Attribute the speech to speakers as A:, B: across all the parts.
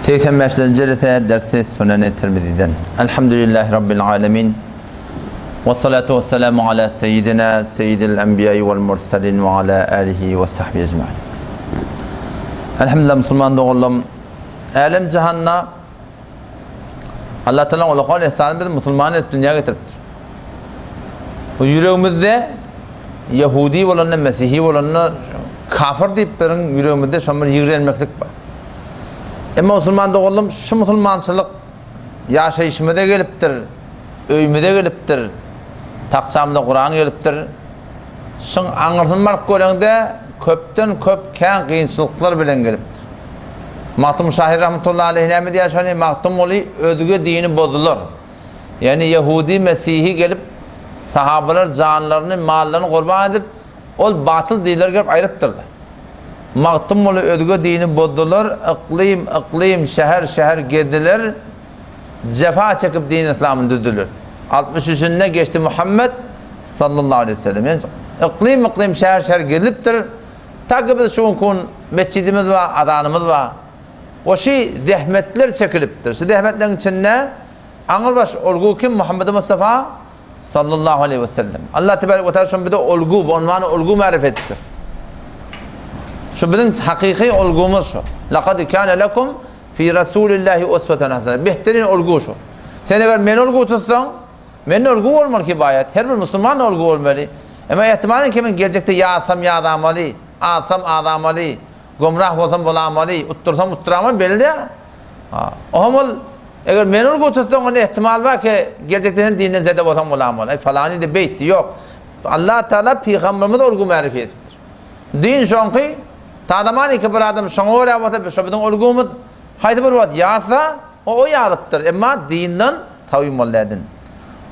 A: 85-nji jelese dersi Suneni Tirmiziden. Elhamdülillahi Rabbil alemin. Ve salatu ve selamu ala seyyidina seyyidil enbiya'i vel mursalin ve ala alihi ve sahbihi ecmain. Elhamdülillah musulman doganlarym, älem jahanda Allah Teala ulakal ihsany bizi musulman edip dünýä getiripdir. Bu ýüregimizde Ýehudi bolanda, Mesihi bolanda kafir diýip biriň ýüregimizde şon bir ýigrenmeklik bar. Emma musulman doganlarym şu musulmançylyk ýaşaýşymyza gelipdir, öýümize gelipdir, takçamyza Kuran gelipdir. Şuň aňyrsyny baryp göreňde köpden köp kän kynçylyklar bilen gelipdir. Magtym şahyr rahmetullahi aleyh näme diýýär şony? Magtymguly özge dini bozular. Ýagny ýehudi, mesihi gelip sahabalar janlaryny, mallaryny gurban edip, ol batyl dinleri gelip aýrypdyrlar. Magtymguly özge dini bozdular, yklym, yklym, şäher, şäher gezdiler, jefa çekip din yslamyny düzdüler. 63 üçünde geçdi Muhammet sallallahu aleyhi ve sellem. Ýagny yklym, yklym, şäher, şäher gezilipdir. Ta ki biz şu günki gün metjidimiz bar, azanymyz bar. We şu zähmetler çekilipdir. Şu zähmetleriň içinde aňyrbaş olgu kim? Muhammedi Mustafa sallallahu aleyhi ve sellem. Allah tebarek ve teala şunu bize olgu, bu unvany olgu marif etipdir. Şu biziň hakyky olgumyz şu. Laqad kana lekum fi rasulillahi uswatun hasana. Behterin olgu şu. Sen eger meni olgu tutsaň, men olgu bolmaly ki baýat. Her bir musulman olgu bolmaly. Emma ihtimalyn ki men geljekde ýazsam ýazamaly, azsam azamaly, Gomrah bolsam bolamaly, utdursam utduramaly belli däl. Oňam ol eger meni urgy tutsaň onda ehtimal bar ki geljekde sen dinden zede bolsaň bolamaly. Aý falany de beýtdi ýok. Allah Taala pygamberimizi urgy märifi edipdir. Din şoňky tadamany ki bir adam şoňa görä bolsa şo biziň urgumyz haýsy bir wagt ýazsa o o ýazypdyr. Emma dinden tawim boldy din.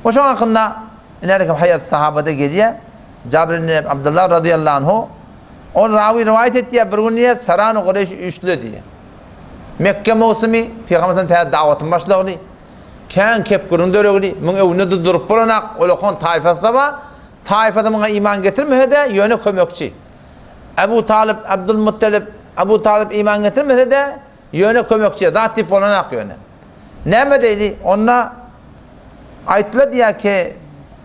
A: O şoň hakynda inälik haýat sahabada gelýär. Jabir ibn Abdullah radiyallahu anhu Ol rawy rowaýat etýär, bir gün diýýär, Sarany Gureýş üýşdüler diýýär. Mekge möwsümi, Pygamber sallam täze dawatyň başlagyny, kän kepgiriň döregini, muň öňünde durup bolanak, olakan taýfasy-da bar, taýfasy muňa iman getirmese-de, ýöne kömekçi. Ebu Talyp, Abdul Muttalip, Ebu Talyp iman getirmese-de, ýöne kömekçi, zat diýip bolanak ýöne. Näme diýdi? Onda Aýtla diýýär ki,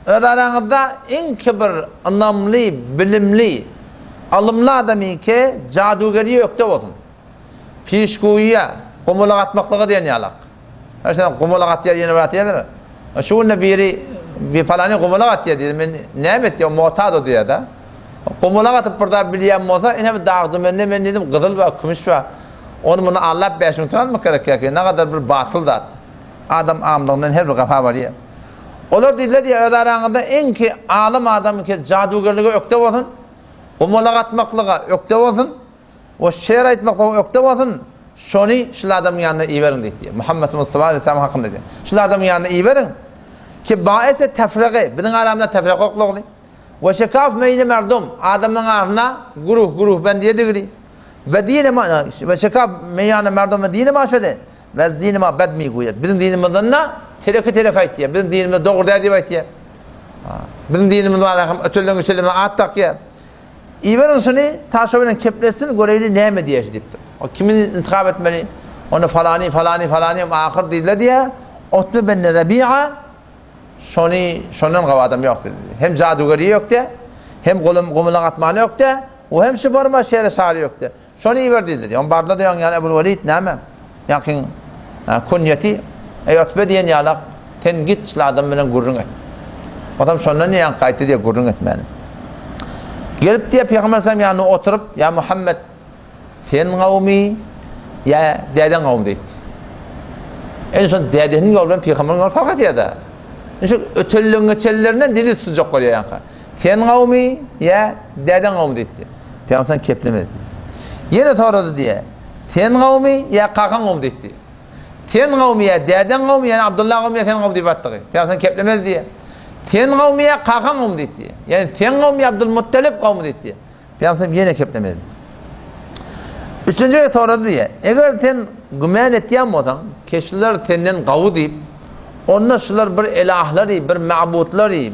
A: öz araňyzda iň kibir, ynamly, bilimli, ylymly adamyňky jadugeriýe ökde bolsun. Pişguýa, gumulak atmaklyga diýen ýalak. Her sen gumulak atýar ýene bir atýarlar. Şu günde biri bir palany gumulak atýar diýdi. Men näme etdi? O motado diýýär-de. Gumulak atyp bir zat bilýän bolsa, ine bir dag dümende men diýdim, gyzyl bar, kümüş bar. Ony muny allap 5000 tümen almak gerek ýa ki, ne kadar bir batyl zat. Adam amlygyndan her bir gapa barýar. Olar diýdiler diýýär, öz araňyzda iň ki alym adam ki jadugerlige ökde bolsun, gumalak atmaklyga ökde bolsun we şeýr aýtmaklyga ökde bolsun, şony şul adamyň ýanyna iberiň diýdi diýýär. Muhammet Mustafa aleyhisselam hakynda diýýär. Şul adamyň ýanyna iberiň ki baese tefrigi, biziň aramyzda tefrek oklugyny we şekaf meýni merdum, adamlaryň arasynda guruh guruh bendi edigini we dine we şekaf meýana merdum we dine maşede Wez dinima bed miguýet. Biziň dinimizden-de teleki-teleki aýtýar. Biziň dinimiz dogry däl diýip aýtýar. Biziň dinimiz barada hem ötelden geçelime at dakýar. Iberiň şuny, ta şo bilen kepleşsin, göreýli näme diýer diýipdir. O kimi intihap etmeli? Ony falany, falany, falany hem ahyr diýdiler diýýär. Utbe bin Rabi'a şony şondan gawy adam ýok diýdi. Hem jadugeri ýokdy, hem gulum gumulak atmany ýokdy, we hem şu barma şere şary ýokdy. Şony iber diýdi. Ýoň barda-da ýoň ýaly Ebul Welid näme? Ýaňkyň kunýeti, Eý Utbe diýen ýalak, sen git şul adam bilen gürrüň et. Otam şondan ýaňky aýtdy diýe gürrüň etmäni. Gelip diýe Pygamber sallam ýanynda oturyp, Ýa Muhammet, sen gawmy ýa dädeň gawmy diýdi. Indi şol dädesiniň ýoly bilen pygamberiň ýoly fark edýär-de. Indi şol ötelleň geçenlerinden dili tutjak bolýar ýaňky. Sen gawmy ýa dädeň gawmy diýdi. Pygamber sallam keplemedi. Ýene sorady diýe. Sen gawmy ýa kakaň gawmy diýdi. Sen gawmy ýa dädeň gawmy ýa Abdullah gawmy ýa sen gawmy diýip atdygy. Pygamber sallam keplemedi diýe. Sen gawmy ýa kakaň gawmy diýdi. Ýani sen gawmy ýa Abdul Muttalib gawmy diýdi. Pygamber ýene keplemedi. Üçünji gezek sorady diýe. Eger sen güman etýän bolsaň, keşler senden gawy diýip, onda şular bir elahlary, bir ma'butlary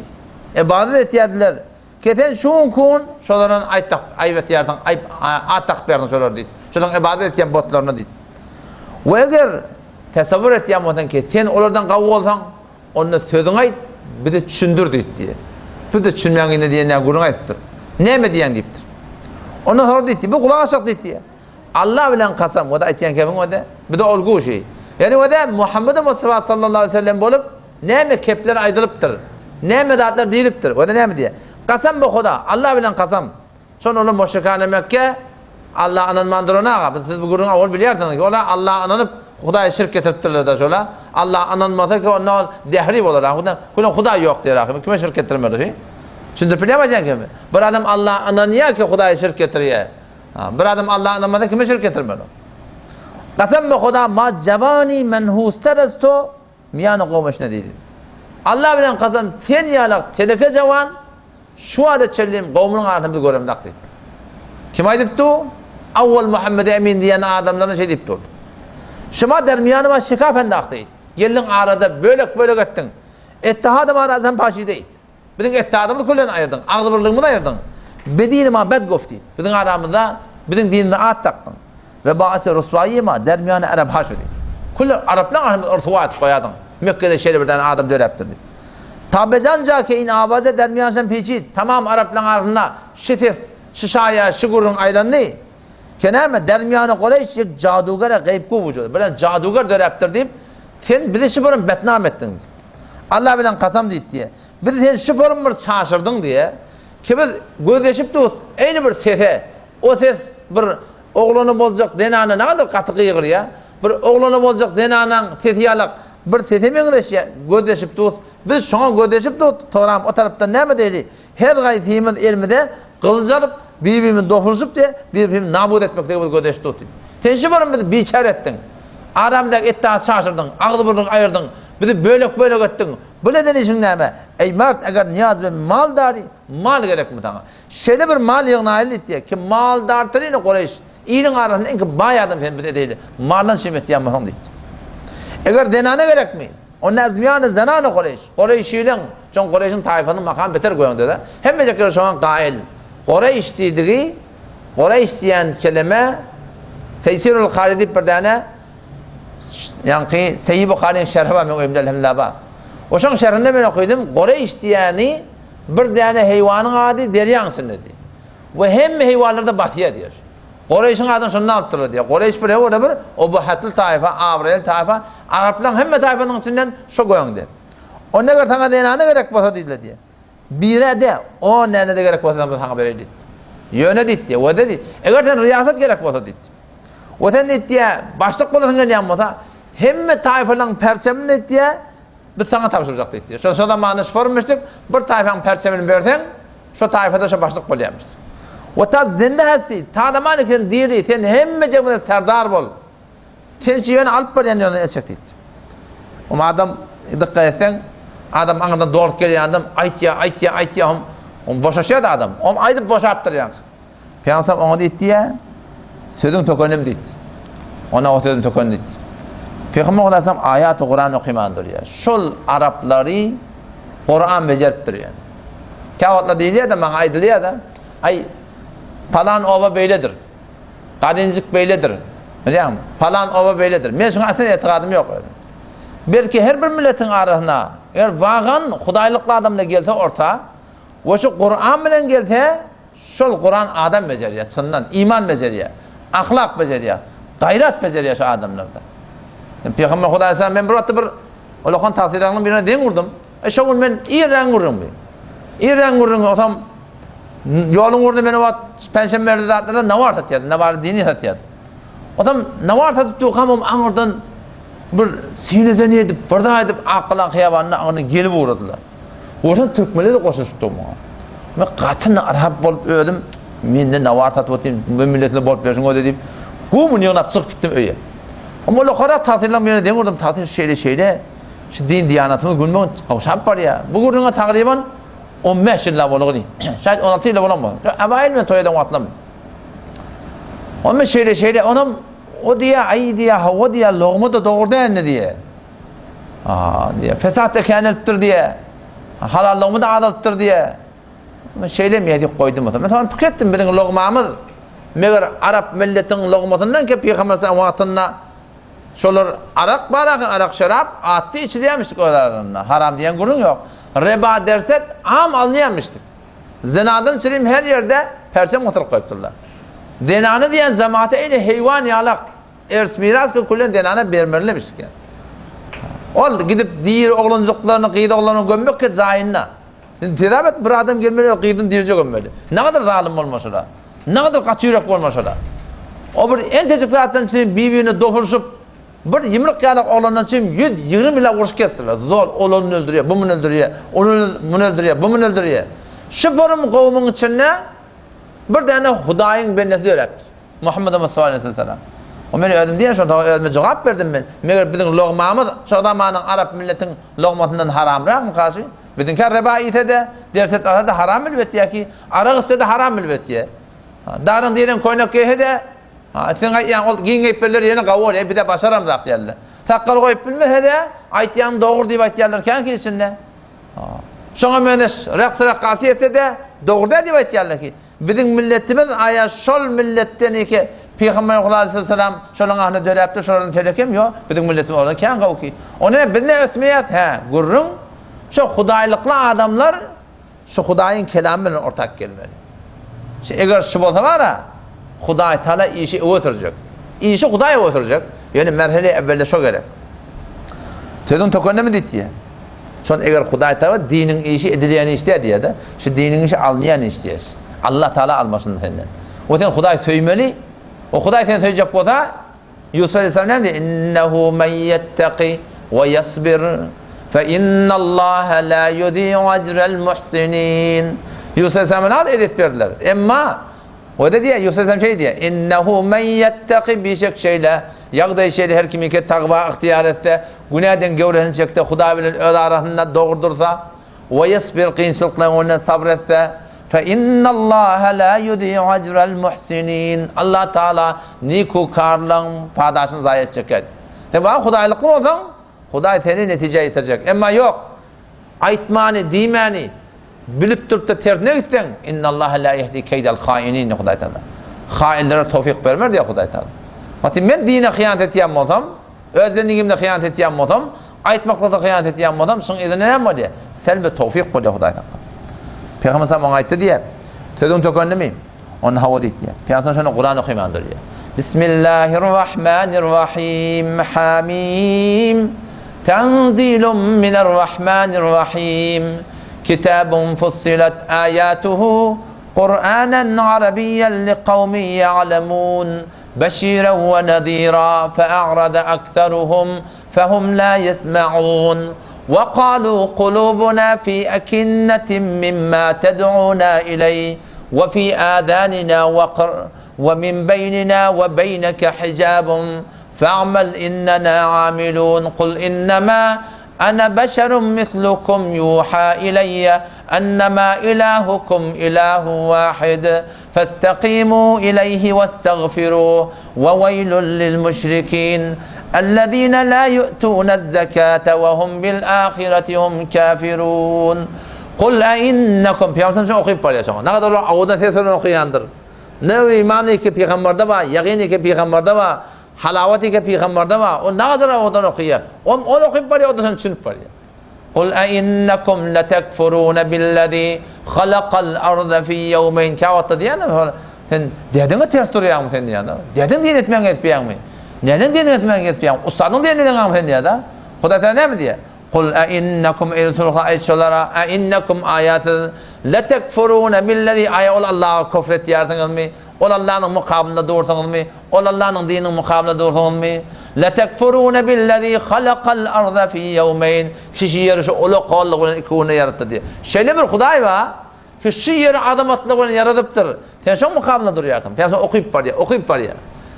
A: ibadet etýärdiler. Ke sen şu gün şolardan aýt tak, aýp etýärsiň, aýp at takyp berdiň şolara diýip. Şolaryň ibadet etýän botlaryna diýip. We eger tesewwür etýän bolsaň ki, sen olardan gawy bolsaň, onda sözüňi aýt, bize düşündir diýipdi. Biz-de düşünmäň indi diýen ýaly gürrüň aýdypdyr. Näme diýýäň diýipdir. Ondan soňra diýipdi, bu gulak aşak diýipdi. Allah bilen kasam, o-da aýtýan kebiň o-da, bu-da ol guşy. Ýani o-da Muhammedi Mustafa sallallahu aleyhi ve sellem bolup, näme kepler aýdylypdyr, näme zatlar diýlipdir, o-da näme diýýär? Kasam bu Huda, Allah bilen kasam. Şonda olar müşrikane Mekge Alla ynanman duran aga, biz siz bu gürrüňi owal bilýärsiňiz ki, olar Alla ynanyp, Hudaýa şirk getiripdirler-de şolar. Alla ynanmasa ki, onda ol dehri bolar. Ahy, Hudaý Hudaý ýok diýer ahy. Kime şirk getirmeli şi? Düşündirip bilýärmi aýdýan kemi? Bir adam Alla ynanýar ki, Hudaýa şirk getirýär. Bir adam Alla ynanmasa kime şirk getirmeli? Kasam be Huda ma jawani menhustar ez to miýany gowmeşne diýdi. Alla bilen kasam sen ýalak teleke jawan Şu wagta çenli gowumynyň arasynda biz göremzok diýip. Kim aýdypdy? Awwal Muhammedi Emin diýen adamlaryna şeý diýip durdy. Şuma dermiýanyma şikaf endak diýip. Geldiň arada bölek-bölek etdiň. Ettihadym aradan paşy diýip. Biziň ettihadymyzy küllen aýyrdyň, agzybirligimizi aýyrdyň. Bedinima bed gof diýip. Biziň aramyzda biziň dinimize at dakdyň. We baasy ruswaýy ma dermiýany arab haşy diýip. Külli araplaryň arasynda ryswa etip goýardyň. Mekgede şeýle bir däne adam döräpdir diýip. Tabedan ja ke in awaze dermiýanşan peçit, tamam araplaryň arasynda şi ses, şi şaýa, şi gürrüň aýlandy. Ke näme, dermiýany Kureýş ýek jadugere gaýypgu wujud, bilen jaduger döräpdir diýip, sen bizi şi borum betnam etdiň diýip. Allah bilen kasam diýip diýe. Bizi sen şi borum bir çaşyrdyň diýe. Ki biz gözleşip dus, eýni bir sese, o ses bir Oglany boljak zenana nägadar gaty gygyrýa. Bir oglany boljak zenanaň sesi ýalak bir sese meňzeşýä, gözleşip dus. Biz şoňa gözleşip dus, toram o tarapdan näme diýeli, her gaýsymyz elimize gylyç alyp, bir-birimizi dopulyşyp diýe, bir-birimizi nabut etmeklige biz gözleşip dus diýdi. Sen şu borum bizi biçäre etdiň. Aramyzdaky etdaty çaşyrdyň, agzybirligi aýyrdyň, bizi bölek-bölek etdiň. Bul eden işiň näme? Eý mert, eger nyýaz we mal dary, mal gerekmi saňa? Şeýle bir mal ýygnaýly diýdi, ki maldartryny Kureýş, iliň arasynda iň baý adam sen biz edeýli, maldan şem etýän bolsaň diýdi. Eger zenana gerekmi? Onda azmiýany zenany Kureýş, Kureýşiliň, şoň Kureýşiň taýfasynyň makamy beter göňde-de. Hemmejekler şoňa gaýyl. Kureýş diýdigi, Kureýş diýen keleme Teýsirul Kary diýip bir däne ýaňky Seýi Buharyň şerhi bar meň öýümde elhamdülillah bar. Oşoň şerhinde men okydym, Kureýş diýeni Bir däne heýwanyň ady derýaň içinde diýýär. We hemme heýwanlarda batýar diýýär. Goreýşiň adyny şondan alypdyrlar diýýär. Goreýş bir hew bir obahatly taýfa, abraýly taýfa. Araplaryň hemme taýfasynyň içinden şo göňde. Onda eger saňa zenana gerek bolsa diýdiler diýýär. Bire-de on däne-de gerek bolsa biz saňa bereýin diýdi. Ýöne diýdi, we-de diýdi. Eger sen riýasat gerek bolsa diýdi. We sen diýdi, başlyk bolasyň gelýän bolsa, hemme taýfalaryň perçemini diýdi, Biz saňa tabşyrjak diýipdir. Şo şo zamanda şformyşdyk, bir taýfaň perçemini berseň, şo taýfada şo başlyk bolýarmyş. We ta zinde hesti, ta zamany sen diri, sen hemmejegimize serdar bol. Sen şu ýöne alyp barýan ýoluna eltjek diýipdir. O adam dykgat etseň, adam aňyrdan dolup gelýän adam aýtýar, aýtýar, aýtýar, hom hom boşaşýar adam. Hom aýdyp boşapdyr ýaňky. Pygamber oňa diýdi, Sözüň tökenim diýdi. Ona o sözüň töken diýdi. Pygamber Hudaýam aýaty Kuran okyman durýar. Şol araplary Kuran bejerip durýar. Käwagtlar diýilýär-de maňa aýdylýar-da, aý palan oba beýledir. Gadynjyk beýledir. Bilýäňmi? Palan oba beýledir. Men şuňa asla etigadym ýok özüm. Belki her bir milletiň arasyna eger wagan hudaýlykly adamlar gelse orta we şu Kuran bilen gelse Şol Kuran adam bejerýär, çyndan, iman bejerýär, ahlak bejerýär, gaýrat bejerýär şu adamlarda. Pygamber Hudaý salam men bir wagtda bir ulakan tagsyragynyň birine deň urdum. E şo gün men irräň gürrüňmi? Irräň gürrüňi osam ýoluň ugrunda men o wagt penşenbe ýerde zatlarda nawar satýardym, nawar dini satýardym. Osam nawar satyp durkam om aňyrdan bir sinezeni edip, bir zat edip Akgalaň hyýabanyna aňyrdan gelip ugradylar. Görsem türkmenler-de goşulyşypdyr muňa. Men gaty narahat bolup özüm mende nawar satyp otyryn, bu milletine bolup berşiň özi diýip, gumyny ýygnap çykyp gitdim öýe. Amma lokarak tagsyrylaryň birine deň urdum, tagsyr şeýle-şeýle, şu din-diýanatymyz günbe-gün gowşap barýar. Bu gürrüňe tagryban 15 ýyllap boldy. Şaýat 16 ýyl bolan bolsa. Abaýyl men toý eden wagtlarym. Onda şeýle-şeýle, onam o diýýär, aý diýýär, hawa diýýär, logma-da dogry däldi diýýär. Aha, diýýär. Fesat-da känelipdir diýýär. Halallygymy-da azalypdyr diýýär. Men şeýlemi diýip goýdum. Men soň pikir etdim, biziň logmamyz meger arap milletiň logmasyndan ki Pygamber sallallahu wagtynda. Şolar arak bar ahyr, arak-şerap atdy içilýärmişdik öz aralarynda. Haram diýen gürrüň ýok. Reba dersek am alynýarmyşdyk. Zenadan çürim her ýerde perçem gysyryp goýupdyrlar. Zenany diýen jemata eýni heýwan ýalak ers-miras kökülen zenana bermelimişdik ýa. Ol gidip diri oglanjyklaryny, gyz oglanlaryny gömmek ke jaýynda. Indi hesap et bir adam gelmeli öz gyzyny dirije gömmeli. Nägadar zalym bolmaşyla. Nägadar gaty ýürek bolmaşyla. O bir entejik zatdan çürim bir-birine dopulşyp Bir ýumruk ýalak oglandan çyn 120 ýyllap uruş kesdiler. Zor, ol ony öldürýär, bu muny öldürýär, ol muny öldürýär, bu muny öldürýär. Şu forum gowumyň içinde bir däne Hudaýyň bendesi döräpdir. Muhammed Mustafa aleyhisselam. O men özüm diýen şonda özüme jogap berdim men. Meger biziň logmamyz şo zamanyň arap milletiň logmasyndan haramrakmy kaşy? Biziňkä reba iýse-de, ders et alsa-da haram bilip etýär ki, arak içse-de haram bilip etýär. Daryň diýlen köýnek geýse-de Ha, sen aýtýaň ol giň geýiplerler ýene gawy bolýar, bize başaramzak diýerler. Sakgal goýup bilmese-de, aýtýaň dogry diýip aýtýarlar känki içinde. Ha. Şoňa meňzeş raks rakkasy etse-de, dogry däl diýip aýtýarlar ki, biziň milletimiz aýa şol milletden eke Pygamber aleyhisselam şolaň ahynda döräpdir, şolardan telekem ýok, biziň milletimiz oradan kän gawy ki. Ony biz ne ösmeýäs? Hä, gürrüň şo hudaýlykly adamlar Şu Hudaýyň kelamy bilen ortak gelmeli. Şu eger şu bolsa bara, Hudaý Taala işi öňe sürjek. Işi Hudaý öňe sürjek. Ýöne merhele evvelde şo gerek. Sözüň tökenimi diýdi. Şon eger Hudaý Taala diniň işi edilýän iş däl diýýär-de. Şu diniň işi alynýan iş diýýär. Allah Taala almasyn senden. O sen Hudaý söýmeli. O Hudaý seni söýjek bolsa, Ýusup aleyhisselam näme diýýär? Innehu men ýetteki we ýasbir fe innallaha la yudi'u ecrel muhsinin. Ýusup aleyhisselama näme ezet berdiler? Emma o-da diýýär, Ýusup aleyhisselam şeý diýýär, Innehu men ýetteki bişek şeýle, ýagdaý şeýle her kimiki tagwa ygtyýar etse, günäden göwresini çekse, Hudaý bilen öz arasynda dogry dursa, We ýasbir kynçylyklaryň öňünde sabr etse, fe innallaha la ýudi'u ejrel muhsinin. Allah Taala nikukarlaryň padaşyny zaýa etjek däl. Sen wah hudaýlykly bolsaň, Hudaý seni netijä ýetirjek. Emma ýok, aýtmany, diýmäni bilip durup-da tersine gitseň, innallaha la ýehdi keýdel hainin diýýär Hudaý Taala. Hainlere towfyk bermer diýýär Hudaý Taala. Wagty men dine hyýanat etýän bolsam, öz dinimde hyýanat etýän bolsam, Aýtmaklykda hyýanat etýän bolsam, şuň yzyna näme bolýar? Selbi towfyk bolýar Hudaý tarapdan. Pygamber sallam oňa aýtdy diýýär. Sözüň tökendimi? Onda hawa diýdi diýýär. Pygamber şonda Kuran okyman durýar. Bismillahirrahmanirrahim. Hamim. Tanzilun minerrahmanirrahim. Kitabun fussilat ayatuhu Kur'anen arabiyyen liqawmin ya'lemun. Beşiren we nezira fe'arada akseruhum fehum la yesma'un we kalu kulubuna fi ekinnetin mimma ted'una ileyh we fi azanina wekr we min beynina we beyneke hicabun fe'mel innena amilun kul innema Ana beşerun mislukum yuha ileyye ennema ilahukum ilahun wahid festakimu ileyhi westagfiruh we weýlun lil müşrikin ellezine la yu'tunez zekate we hum bil ahireti hum kafirun Kul einnekum Pygamberimiz şony okyp barýar şoňa. Nägadar olar owadan ses bilen okaýandyr. Ne iman ki pygamberde bar, ýagyn ki pygamberde bar. Halawat eke pygambarda bar. O nagadar owadan okaýar. Ol ol okyp barýar, o-da şony düşünip barýar. Kul einnekum letekfurune billezî halakal arda fî ýewmeýn. Käwagtda diýýärler, şol sen dädeňe ters durýaňmy sen diýýärler. Dädeň diýen etmäňi etmeýäňmi? Neneň diýen etmäňi etmeýäňmi? Ussadyň diýen edeňmi sen diýýär-de. Hudaý Tagala näme diýýär? Kul einnekum eý Resulullah aýt şolara, einnekum aýa siz letekfurune billezî aýa ol Allaha küfr etýärsiňizmi? Ol Allanyň mukabylynda dursuňyzmy? Ol Allanyň dininiň mukabylynda dursuňyzmy? Letekfurune billezî halakal arda fî ýewmeýn. Ki şu ýeri şu uly gollugy bilen iki günde ýaratdy diýýär. Şeýle bir Hudaý bar, ki şu ýeri azamatlygy bilen ýaradypdyr. Sen şoň mukabylynda durýarsyň. Sen şony okyp barýar, okyp barýar.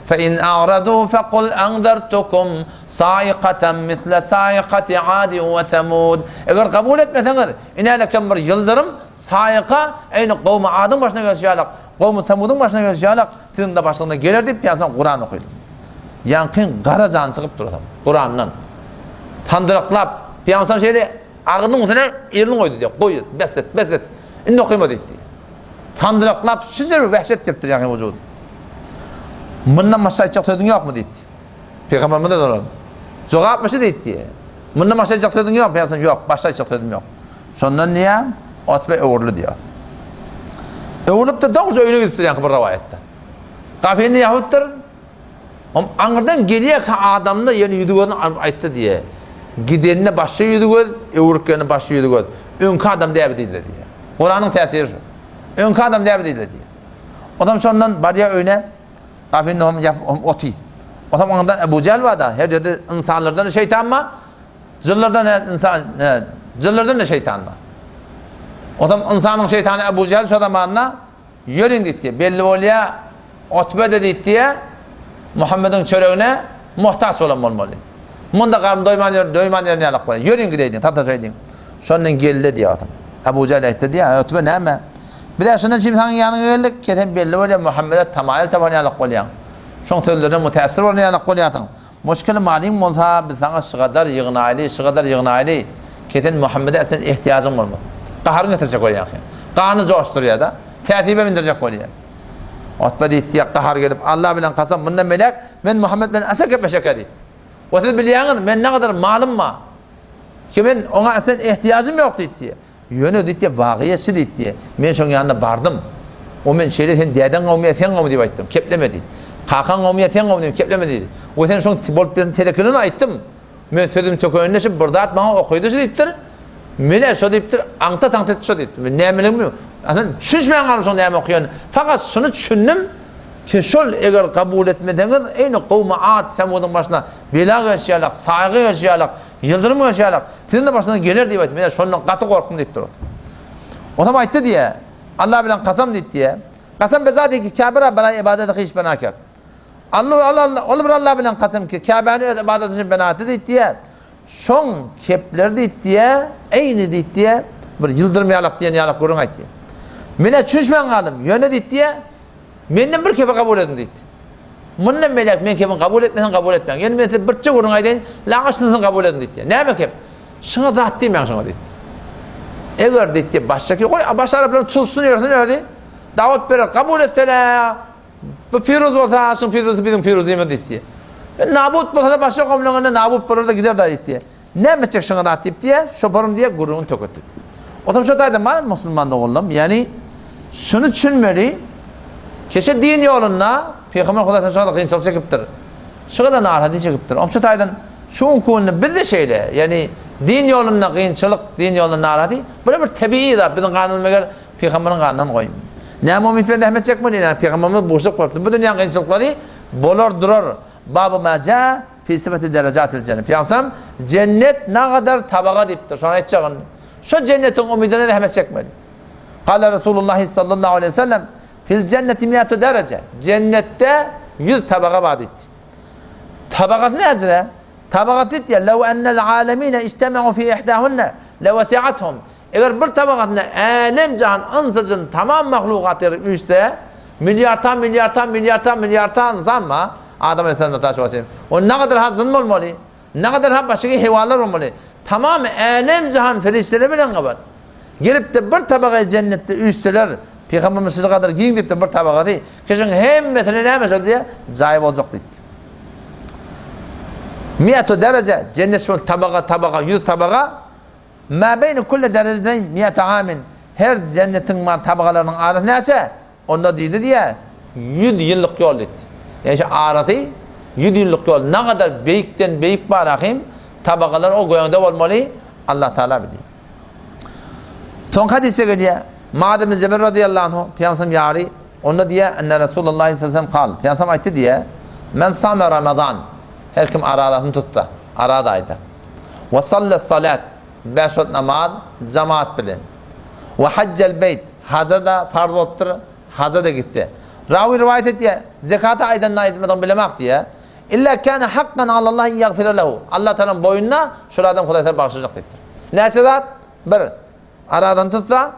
A: Fe in a'radu fekul enzertukum saikatan misle saikati adin we semud. Eger kabul etmeseňiz, inälekem bir ýyldyrym, saika, eýni gowmy Adyň başyna gelşi ýalak, Gowmy Samudyň başyna gelşi ýalak, siziň-de başyňyza geler diýip, ýa soň Kuran okydy. Ýaňkyň gara jany çykyp dur soň, Kurandan. Sandyraklap, Pygamber şeýle agzynyň üstüne elini goýdy diýýär, goý, bes et, bes et, indi okyma diýdi. Sandyraklap, şeýle bir wehşet gelipdir ýaňky wujudyna. Mundan başga aýtjak sözüň ýokmy diýdi. Pygamberimiz-de soran. Jogap şu diýdi diýýär. Mundan başga aýtjak sözüň ýok, Pygamber ýok, başga aýtjak sözüm ýok. Şondan diýýär, Utbe öwrüldi diýýär. Öwrülip-de dogruja öýüne gidipdir ýaňky bir rowaýatda. Gapyny ýapypdyr. Om aňyrdan gelýärkä adamda ýene ýüzi gözüni alyp aýtdy diýýär. Gidenine başga ýüzi göz, öwrüp gelende başga ýüzi göz. Öňki adam däbi diýdiler diýýär. Kuranyň täsiri şu. Öňki adam däbi diýdiler diýýär. Odam şondan barýar öýüne. Gapyny hom ýapyp hom oty. Otam aňyrdan Ebu Jähl bar-da, her ýerde ynsanlardan-da şeýtan bar, jynlardan hem ynsan, jynlardan-da şeýtan bar. Otam ynsanyň şeýtany Ebu Jähl şo zamanda ýörüň diýdi. Belli bolýar, Utbe-de diýdi, Muhammediň çöregine muhtaç bolan bolmaly. Munda garny doýman ýör, doýman ýörün ýalak bolýar. Ýörüň gideýliň, sataşaýlyň. Şondan geldi diýýär otam. Ebu Jähl aýtdy diýýär, Utbe näme? Biz-ä şundan üçin saňa ýanyňa geldik, ki sen belli bolýar, Muhammede tamaýyl tapan ýalak bolýaň. Şoň sözlerine mütässir bolan ýalak bolýarsyň. Muşkil malyň bolsa, biz saňa şygadar ýygnaýly, şygadar ýygnaýly, ki sen Muhammede sen ehtiýajyň bolmasyn. Gaharyňy getirjek bolýaň sen. Gany joşdurýar-da, täsibe mindirjek bolýar. Utba diýdi, gahar gelip, Alla bilen kasam, mundan beýläk men Muhammet bilen asla gepleşekä diýdi. We siz bilýäňiz, men nägadar malym bar. Ki men oňa asla ehtiýajym ýok diýdi. Ýöne diýdi, wagyýetçi diýdi. Men şoň ýanyna bardym. O men şeýle sen dädeň gowmy ýa sen gowmy diýip aýtdym. Kepleme diýdi. Kakaň gowmy ýa sen gowmy diýdim, kepleme diýdi. We sen şoň bolup bersin telekeligini aýtdym. Men sözüm tökeninde şu bir zat maňa okydy şu diýipdir. Menä şo diýipdir, aňta-taňta etdi şo diýipdir. Men nämeligimi bilmedim. Aslynda düşünişmän galdym şoň näme okaýanyny. Fakat şuny düşündim ki şol eger kabul etmeseňiz eýni gowmy Ad, Semudyň başyna bela gelşi ýalak, saýgy gelşi ýalak, ýyldyrym gelşi ýalak, siziň-de başyňyza geler diýip aýtdy. Menä şondan gaty gorkdum diýipdir. Onam aýtdy diýýär. Allah bilen kasam diýdi diýýär. Kasam bezady ki Käbe ra baraý ibadeti hyş bena kert. Alla Alla ol bir Allah bilen kasam ki Käbäni öz ybadaty üçin bena etdi diýdi diýýär. Şoň kepleri diýdi diýýär, eýni diýdi diýýär, bir ýyldyrym ýalak diýen ýalak gürrüň aýtdy. Menä düşünişmän galdym. Ýöne diýdi diýýär, menden bir kepi kabul ediň diýdi. Mundan beýläk meň kepimi kabul etmeseň kabul etmäň. Ýöne men size birje gürrüň aýdaýyn, laňa şunysyny kabul ediň diýdi. Näme kep? Şuňa zat diýmäň şuňa diýdi. Eger diýdi, başdaki goý, başga araplaryň tutsun ýörsün ýördi. Dawat berer, kabul etseler, Bu piruz bolsa, şuň piruzy biziň piruzymyz diýdi. E, nabut bolsa-da başga gomlaň önünde nabut bolar-da gider-da diýdi. Näme etjek şuňa zat diýip diýe, şoparym diýe gürrüňini töketdi. Otam şo taýda bar musulman doganlarym, ýagny şuny düşünmeli, keşe din ýolunda Pygamber Hudaý şo kadar kynçylyk çekipdir. Şu kadar narahatlyk çekipdir. Om şu taýdan şu günki günde biz-de şeýle, ýagny din ýolunda kynçylyk, din ýolunda narahatlyk, bu bir tebigy zat, biziň ganymyz meger Pygamberiň ganyndan goýun. Näme umyt bilen zähmet çekmeli? Ýa Pygamberimiz buşluk bolupdyr. Bu dünýäň kynçylyklary bolar durar. Babu ma ja fi sifati derejatil jennet. Pygamberimiz jennet nagadar tabaga diýipdir. Şony aýtjak indi. Şo jennetiň umydyna zähmet çekmeli. Kala Resulullah sallallahu aleyhi ve sellem fil cenneti mi'atu dereje. Cennetde 100 tabaga bar diýdi. Tabagasy näcire? Tabagasy diýdi, "Lew ennel alemine ijtema'u fi ihdahunna lewesi'athum." Eger bir tabagasynda älem-jahan, ynsa-jyn, tamam mahlukat ýer üýşse, milliardta, milliardta, milliardta, milliardta ynsan bar, Adam aleyhisselamdan ta şu çenli. O nagadar ha jyn bolmaly, nagadar ha başga heýwanlar bolmaly. Tamam älem-jahan perişdeler bilen gabat. Gelip-de bir tabaga jennetde üýşseler, Pygamberimiz sizi gadar giň diýipdir bir tabagasy, kişiň hemmesine näme şol diýýär, jaý boljak diýipdir. Mi'atu dereje, jennet şol tabaga, tabaga, ýüz tabaga, Mâ beýne kulle derejeteýn mi'ete âmin, Her jennetiň bar tabagalarynyň arasy näçe? Onda diýdi diýýär, ýüz ýyllyk ýol diýdi. Ýagny şu arasy ýüz ýyllyk ýol. Nagadar beýikden beýik bar ahym, tabagalar o göňde bolmaly, Allah Taala bilýär. Soňky hadysda gelýär, Muaz ibn Jebel razyýallahu anhu, Pygamberimiziň ýary, onda diýýär, Enne Resulullah sallallahu aleyhi ve sellem kal, Pygamberimiz aýtdy diýýär, Men same Ramazan, her kim arazasyny tutsa, araz aýda. We salla salat, bäş wagt namaz jamaat bilen. We hajjal beýt, haja-da farz bolupdyr, haja-da gitdi. Rawy rowaýat edýär, zekaty aýdanyny aýtmadygyny bilemok diýýär. Illa kana hakkan alallahi en ýagfira lehu. Allah Tagalaň boýnuna şol adam Hudaý Tagala bagyşlajak diýipdir. Näçe zat? Bir, aradan tutsa,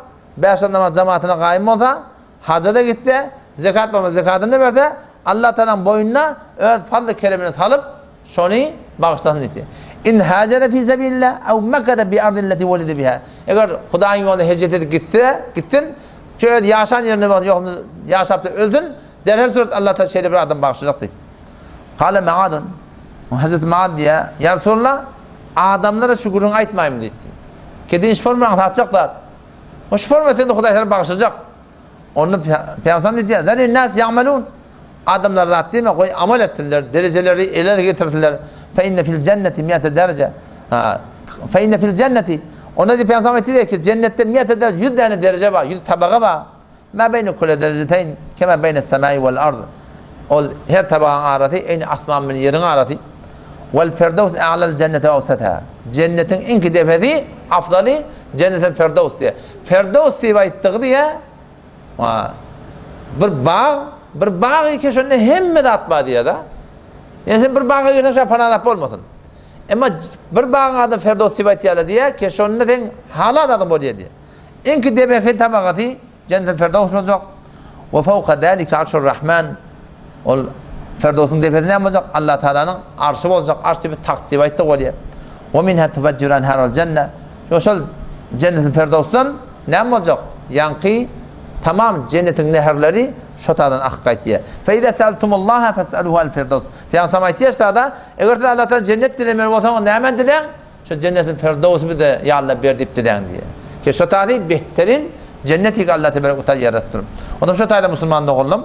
A: bäş wagt namaz jamaatyna gaýym bolsa, Haja-da gitse, zekat bolmasa zekatyny-da berse, Allah Tagalaň boýnuna öz fazly-keremini salyp, şony bagyşlasyn diýdi. In hajara fi sabilillah aw makada bi ardillati wulida biha. Eger Hudaýyň ýolunda hejret edip gitse, gitsin, şu öz ýaşan ýerinde bolsa, ýogsa ýaşap-da ölsün, derhal surat Allah Tagala şeýle bir adam bagyşlajak diýdi. Kale Maadun. Hazreti Muaz diýýär, Ýa Resulallah, adamlara şu gürrüňi aýtmaýmy diýdi. Kedin şu formaň satjak zat. O şu forma seni Hudaý sana bagyşlajak. Onda Pygamberimiz diýýär, Zerrin nas ýa'melun. Adamlar zat diýme, goý amal etsinler, derejeleri ele getirsinler. Fe inne fil jenneti mi'ate dereje. Ha. Fe inne fil jenneti. Onda diýip Pygamberimiz aýtdy ki, jennetde mi'ate dereje, 100 däne dereje bar, 100 tabaga bar. Ma beýne kulle derejeteýn kema beýne semai wal ard. Ol her tabagaň arasy eýni asman bilen ýeriň arasy. Wal ferdows a'lal jenneti we awsataha. Jennetiň iňki depesi, afdaly jennetel ferdows diýýär. Ferdows diýip aýtdygy diýýär, bir bag, bir bag eken şonda hemme zat bar diýýär-de. Ýani sen bir baga girseň şa panalap bolmasyn. Emma bir bagyň ady Ferdows diýip aýtýarlar diýýär ki, şonda sen halal zadyň bolýar diýýär. Iňki debeki tabagasy Jennetel Ferdows boljak. We fawka zalika arşur Rahman. Ol Ferdowsyň depesi näme boljak? Allah Taalanyň arşy boljak. Arş diýip tagt diýip aýtdyk bolýar. We minha tufajjiru anharul jenne. We şol Jennetel Ferdowsdan näme boljak? Ýaňky tamam jennetiň näherleri şo taýdan akyp gaýtýar. Fe iza sa'altumullaha fes'aluhu al Ferdows. Pygamberimiz aýtýar şada, eger siz Allahdan jennet dilemeli bolsaňyz näme diläň? Şu Jennetil Ferdowsy bize ýa Alla ber diýip diläň diýýär. Ki şo taýda behterin Jennet ki Alla teberek we taala ýaradypdyr. Ondan şo taýda musulman doganlarym,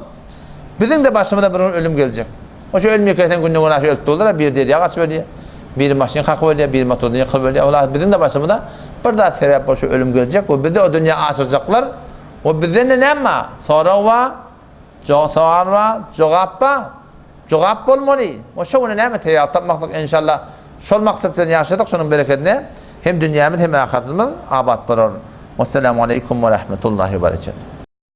A: biziň-de başymyza bir gün ölüm geljek. O şu ölüm ýekersen günde günaşa ölüp durlar, biri derýa gaçyp ölýär, biri maşyn kakyp ölýär, biri motordan ýykylyp ölýär. Olar biziň-de başymyza bir zat sebäp bolup şu ölüm geljek we bizi o dünýä aşyrjaklar we bizden-de näme bar? Sorag bar, sowal bar, jogap bar. Jogap bolmaly. We şo güne näme taýýarlyk tapmaklyk enşalla şol maksat bilen ýaşadyk şonuň berekedine hem dünýämiz hem ahyretimiz abat bolar. Wesselamu aleýkum we rahmetullahi we berekatuh.